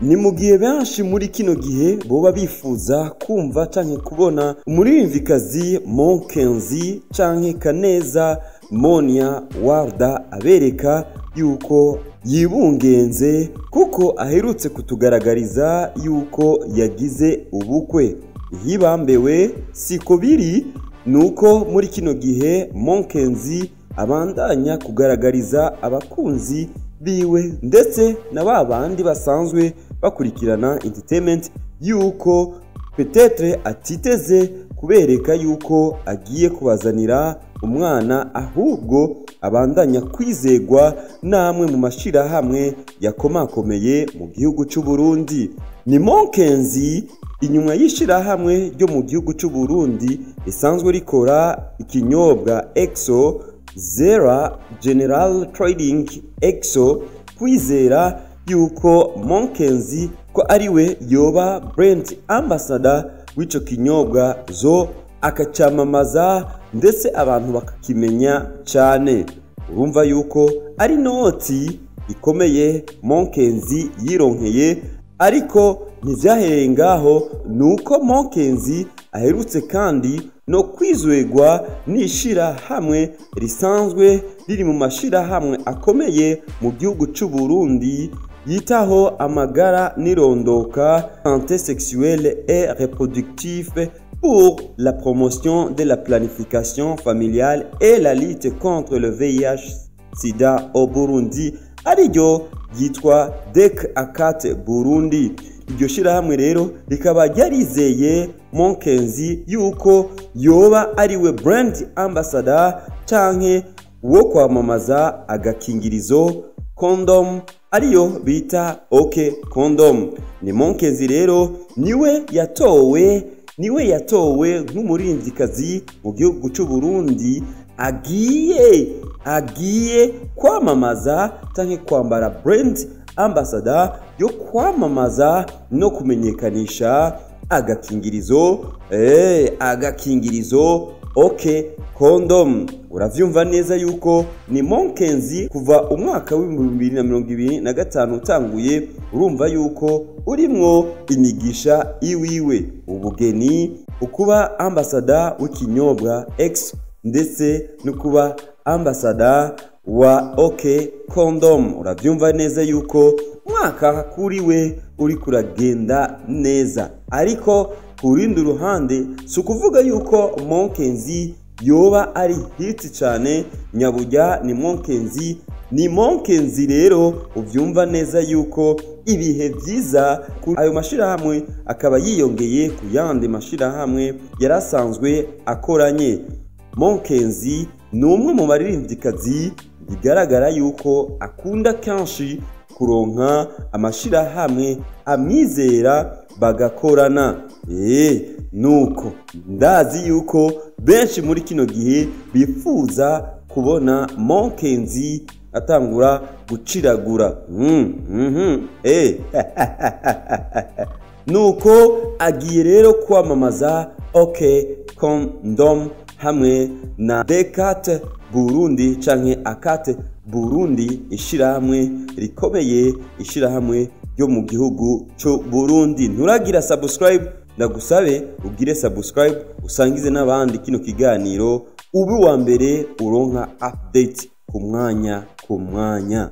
Ni mu gihe benshi muri kino gihe boba bifuza kumva canke kubona umuririmvikazi Monkenzi canke Kaneza Monia Warda abereka yuko yibungenze, kuko aherutse kutugaragariza yuko yagize ubukwe. Hibambewe siko biri, nuko muri kino gihe Monkenzi abandanya kugaragariza abakunzi biwe ndetse na babandi basanzwe bakurikirana entertainment yuko peut-être atiteze kubereka yuko agiye kubazanira umwana, ahubwo abandanya kwizegwa namwe mu mashirahamwe yakomakomeye mu gihugu c'u Burundi. Ni Monkenzi inyuma y'ishirahamwe ryo mu gihugu c'u Burundi risanzwe rikora ikinyobwa Exo Zera General Trading Exo, kwizera yuko Monkenzi ko ariwe yoba brand ambassador w'ico kinyobwa zo akacamamaza ndetse abantu bakakimenya cyane. Urumva yuko ari noti ikomeye Monkenzi yironkeye, ariko ntivyahereye ngaho, nuko Monkenzi aherutse kandi no kwizwegwa n'ishirahamwe risanzwe riri mu mashirahamwe akomeye mu gihugu c'u Burundi yitaho amagara n'irondoka, santé sexuelle et reproductive pour la promotion de la planification familiale et la lutte contre le VIH sida au Burundi, ariryo ryitwa DEC ACAT Burundi. Iryo shirahamwe rero rikaba ryarizeye Monkenzi yuko yoba ariwe brand ambassador canke wo kwamamaza agakingirizo condom ariyo bita OK Condom. Ni Monkenzi rero niwe yatowe nk'umuririmvyikazi mu gihugu c'u Burundi agiye kwamamaza canke kwambara brand ambassador yo kwamamaza no kumenyekanisha agakingirizo OK Condom. Uravyumva neza yuko ni Monkenzi kuva umwaka w'2025 utanguye, urumva yuko urimwo imigisha iwiwe, ubugeni, ukuba ambassador w'ikinyobwa X ndetse no kuba ambassador wa OK Condom. Uravyumva neza yuko mwaka kuri we uri kuragenda neza, ariko ku rundi ruhande si ukuvuga yuko Monkenzi yoba ari hit cyane nyabujya. Ni Monkenzi, ni Monkenzi rero uvyumva neza yuko ibihe vyiza ayo mashirahamwe akaba yiyongeye ku yandi mashirahamwe yarasanzwe akoranye. Monkenzi ni umwe mu baririmvyikazi bigaragara yuko akunda kenshi kuronka amashirahamwe amwizera bagakorana. Nuko ndazi yuko benshi muri kino gihe bifuza kubona Monkenzi atangura guciragura. Nuko agiye rero kwamamaza OK Condom hamwe na Decat Burundi canke Akate Burundi, ishirahamwe rikomeye, ishirahamwe ryo mu gihugu c'u Burundi. Nturagira subscribe, ndagusabe ugire subscribe, usangize n'abandi kino kiganiro, ube wa mbere uronka update ku mwanya ku mwanya.